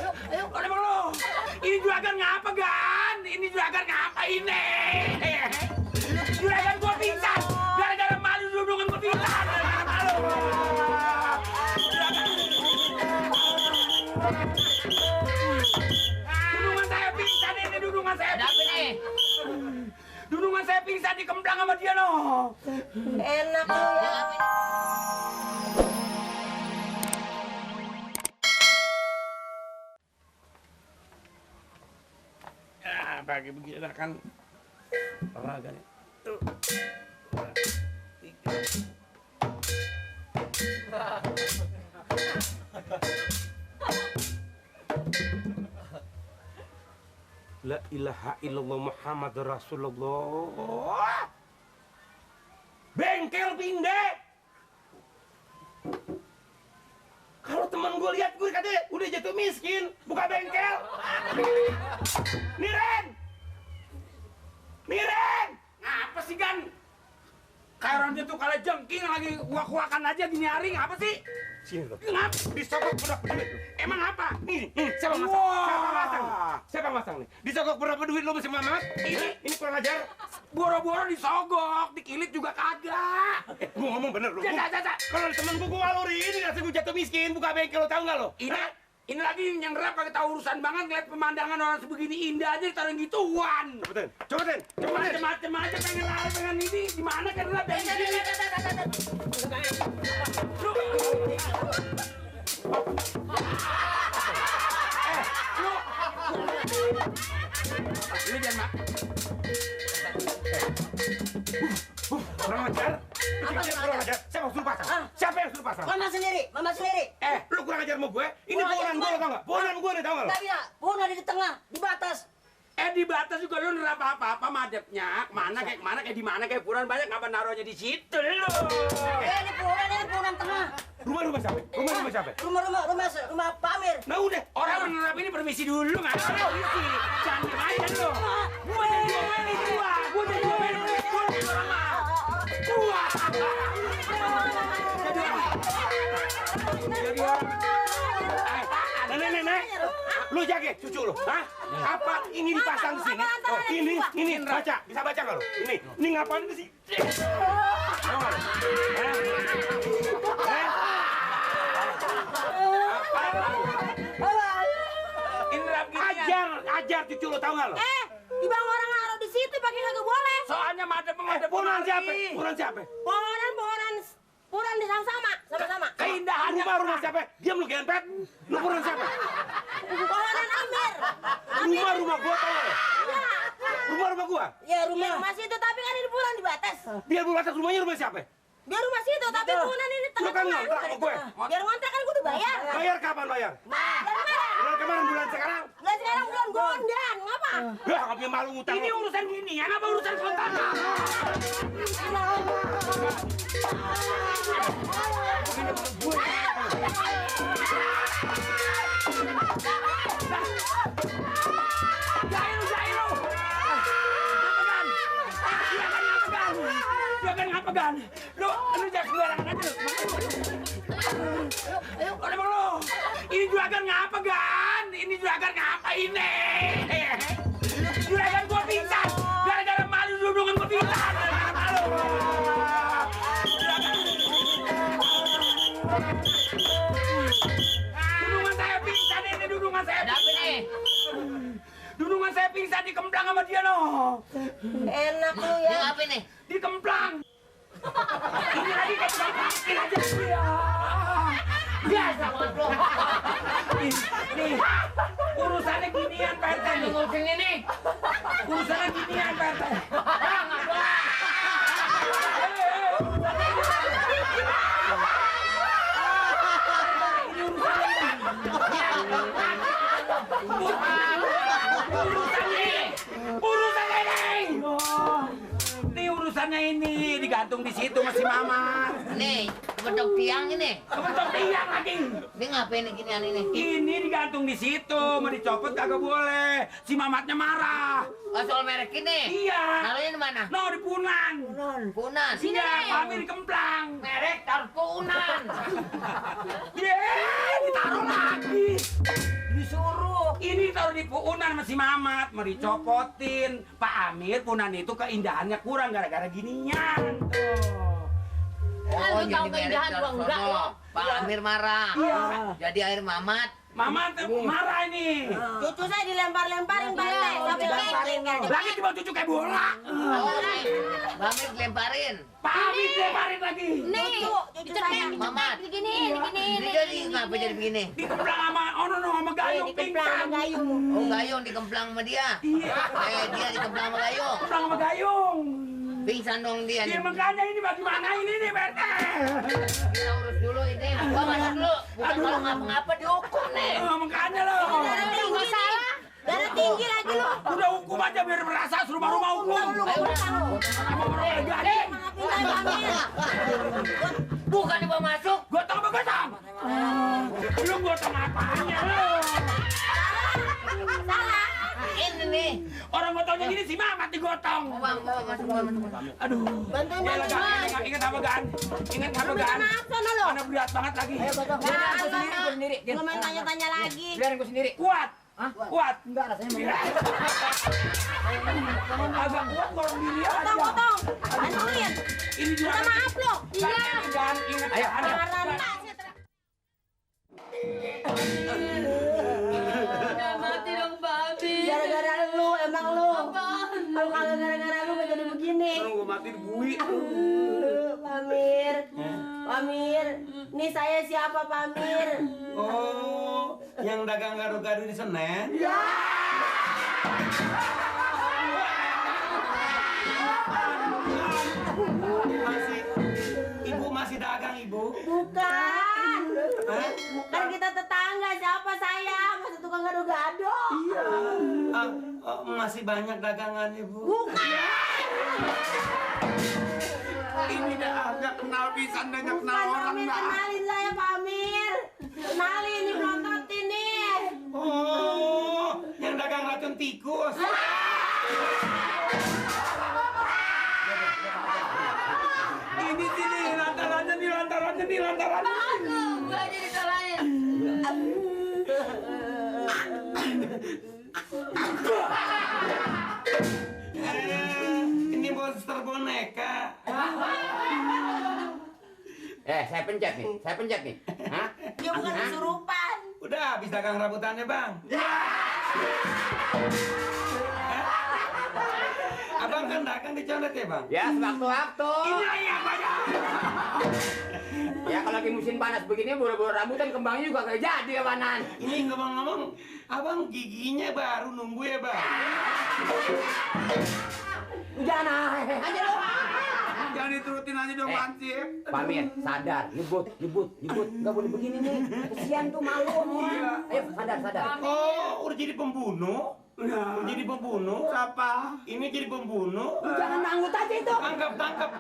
Udah bang lo. Ini juragan ngapa gan? Ini juragan ngapa ini? Juragan gua pingsan. Gara-gara malu dudungan gua pingsan. Gara-gara malu. Dudungan saya pingsan ini, dudungan saya. Ada apa nih? Dudungan saya pingsan dikemplang sama dia no. Enak lu ya. Ya, pagi begini kan olahraga nih. Tuh. 3. La ilaha illallah Muhammad Rasulullah. Bengkel pindah. Kalau teman gue lihat gue katanya udah jatuh miskin, buka bengkel. Miren! Miren! Ngapa sih Gan? Kayak orang dia tuh kalah jengking lagi wak-wakan aja gini hari, ngapa sih? Sini loh. Ngapa? Disogok berapa duit lu? Emang apa? Nih, siapa masang? Siapa masang? Siapa masang nih? Disogok berapa duit lu masih Mamat? Ini kurang ajar. Boro-boro disogok, dikilit juga kagak. Gua ngomong bener lu. Kalau temen gua waluri ini ngasih gua jatuh miskin, buka bengkel lo, tahu nggak lo? Ini lagi yang rap kagak tahu urusan banget, ngeliat pemandangan orang sebegini indah aja ditaruh gituan. Coba macem-macem aja pengen lari, pengen ini di mana kan rap yang ini. Lu jangan mak. Kurang ajar. Kurang ajar. Siapa yang suruh pasang? Siapa yang suruh pasang? Mama sendiri, mama sendiri. Lu kurang ajar sama gue. Ini pohonan gue, tau nggak? Pohonan gue nih, tau nggak lo? Tapi ya, pohon ada di tengah, di batas. Di batas juga lu nerap apa-apa madepnya. Kemana kayak di mana kayak puran banyak, ngapa naruhnya di situ lu? Ini pohonan tengah. Rumah siapa? Rumah siapa? Rumah Pak Amir. Nah udah, orang menerap ini permisi dulu nggak? Permisi. Jangan aja lu. Gua jadi diomelin gua. Gua jadi diomelin sama gua. Jadi orang. Nenek, lu jaga cucu lu, hah? Apa ini dipasang di sini? Oh, ini baca, bisa baca nggak lu? Ini ngapain di sini? Tahu nggak lu? Ajar cucu lo, tahu nggak lo? Di bang orang naruh di situ pakai nggak boleh. Soalnya madep pohonan siapa? Pohonan di sama-sama. Keindahan rumah siapa? Diam lu gempet. Lu pohonan siapa? Pohonan Amir. Rumah gua tahu nggak? Rumah gua? Ya rumah situ tapi kan ini pohonan di batas. Biar lu batas rumahnya rumah siapa? Biar rumah situ tapi pohonan ini Lu kan ngontrak sama gue. Biar ngontrak kan gue udah bayar. Bayar kapan bayar? Bulan kemarin, bulan sekarang? Bulan sekarang bulan gondang, ngapa? Ya, nggak punya malu ngutang. Ini urusan gini ya, apa urusan kontrakan? Jairu. Juragan ngapa gan? Lu jangan sembarangan aja lu. Udah bang lo. Ini juragan ngapa gan? Ini juragan ngapa ini? Juragan gua pingsan. Gara-gara malu dudungan gua pingsan. Gara-gara malu. Dudungan saya pingsan ini, dudungan saya. Ada apa nih? Dudungan saya pingsan dikemplang sama dia no. Enak lu ya. Ini apa nih? Dikemplang. Ini lagi kayak dikemplang aja. Biasa banget lo. Nih, urusannya ginian Pak RT. Ngurusin ini. Urusannya ginian Pak RT. Urusannya ini digantung di situ masih Mama. Nih, kebetok tiang ini. Kebetok tiang lagi. Ini ngapain nih ginian ini? Ini digantung di situ, mau dicopot kagak boleh. Si Mamatnya marah. Oh, soal merek ini? Iya. Naruhnya di mana? No, di Punan. Punan. Sini kami di Kemplang. Merek taruh Punan. Ditaruh lagi. Ini disuruh. Ini taruh di puunan sama si Mamat, mau dicopotin. Pak Amir, punan itu keindahannya kurang gara-gara ginian. Tuh. Oh, Lu tahu keindahan gua enggak lo. Pak Amir marah. Iya. Jadi air Mamat. Mamat marah ini. Cucu saya dilempar-lemparin Pak RT sampai lemparin kan. Lagi tiba cucu kayak bola. Oh, Pak Amir dilemparin. Pak Amir lemparin lagi. Nih, Cucu saya. Mamat. begini. Ini jadi ngapa jadi begini? Dikemplang sama sama Gayung Dikemplang pingsan. sama Gayung. Oh, Gayung dikemplang sama dia. Iya. Dia dikemplang sama Gayung. Kemplang sama Gayung. Pingsan dong dia. Iya makanya ini bagaimana ini nih Pak RT. Kita urus dulu ini. Gua masuk dulu. Bukan kalau ngapa-ngapa dihukum nih. Makanya loh. Darah tinggi salah. Darah tinggi lagi lu. Udah hukum aja biar berasa suruh rumah hukum. Ayo udah. Sama orang gaji. Maafin saya Pak Amir. Bukan dibawa masuk. Gotong apa gotong? Lu gotong apanya lu? Salah. Ini nih. Orang gotongnya gini si Mamat digotong. Bang, masuk. Aduh. Bantuin Ya, bantuin. Gan. Ingat apa Gan? Ingat apa Minta Gan? maaf sana lu. Mana berat banget lagi. Jangan lu main tanya-tanya lagi. Biarin gue sendiri. Kuat. Kuat. Enggak, rasanya mau. Agak kuat kalau diri aja. Potong. Bantuin. Ini juga. Minta maaf lu. Iya. Gan, ingat. Ayo, Gan. Marah. Udah mati dong, Babi. Gara-gara lu, emang lu. Kalau kagak gara-gara lu gak jadi begini. Orang gua mati di bui. Pamir, Pamir, ini saya siapa Pamir? Oh, yang dagang gado-gado di Senen? Ya, Ibu masih dagang, Ibu? bukan. Hah? Kan kita tetangga, siapa saya? Masa tukang gado-gado? Ah, oh, masih banyak dagangan, Ibu? Bukan. Ini dah agak kenal pisan dan kenal Bukan orang Pamir, dah. kenalin saya Pamir. Kenalin, ini pelontot ini. Oh, yang dagang racun tikus? Ini sini lantarannya nih. Gua jadi salahin. Ini monster boneka. Saya pencet nih. Hah? Dia bukan kesurupan. Udah habis dagang rambutannya, Bang? Abang kan dagang dicondet ya, Bang? Ya, sewaktu-waktu. Ini ayam aja. Ya, kalau lagi musim panas begini, buru-buru rambutan kembangnya juga kayak jadi ya, Wanan. Ini ngomong-ngomong, abang giginya baru nunggu ya, Bang? Jangan aja lu. Jangan diturutin aja dong Lansip. Pamir, sadar. Nyebut. Nggak boleh begini nih. Kesian tuh malu sama orang. Ayo, sadar. Oh, udah jadi pembunuh? Udah jadi pembunuh? Siapa? Ini jadi pembunuh? Jangan nanggut aja itu.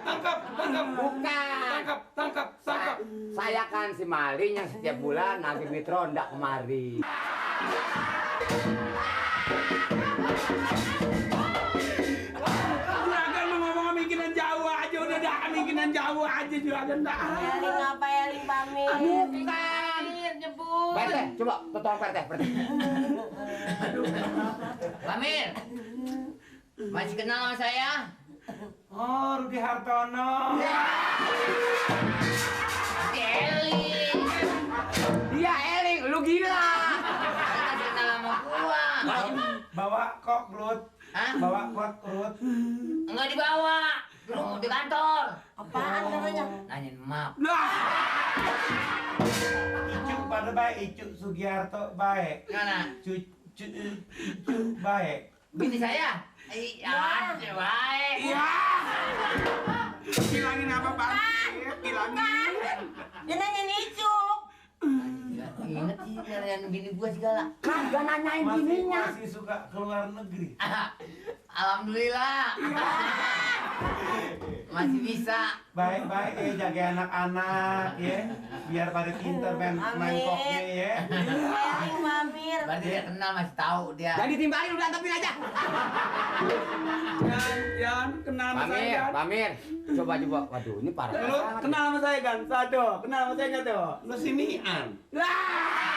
Tangkap. Bukan. Tangkap. Saya kan si maling yang setiap bulan nagih duit ronda kemari. Juragan mau ngomong mikiran jauh aja, udah dah mikiran jauh aja Juragan dah. Eling apa Eling Pamir? Bukan. Nyebut. Perte, coba tolong Perte. Pamir. Masih kenal sama saya? Oh, Rudi Hartono. Eling. Dia Eling, lu gila. Masih kenal sama gua. Bawa kok, Rut. Hah? Bawa kok, Rut. Enggak dibawa. Lu di kantor. Apaan katanya? Nanyain map. Lah, Icu pada baik, Icu Sugiarto baik. Mana? Icu baik. Bini saya? Iya, baik. iya. Bilangin apa Pak? Bilangin. Dia nanyain Icuk. Ingat sih kalian bini gua segala. Kagak nanyain bininya. Masih suka keluar negeri. Alhamdulillah. Masih bisa. Baik, jaga anak-anak ya. Biar pada pinter main koknya ya. Eling Pamir. Berarti dia kenal, masih tahu dia. Jangan ditimbalin, udah antepin aja. Yan, kenal sama saya Gan. Pamir. Coba. Waduh, ini parah. Lu Kenal sama saya Gan, satu. Kenal sama saya nggak tuh? Lu sinian. Lah.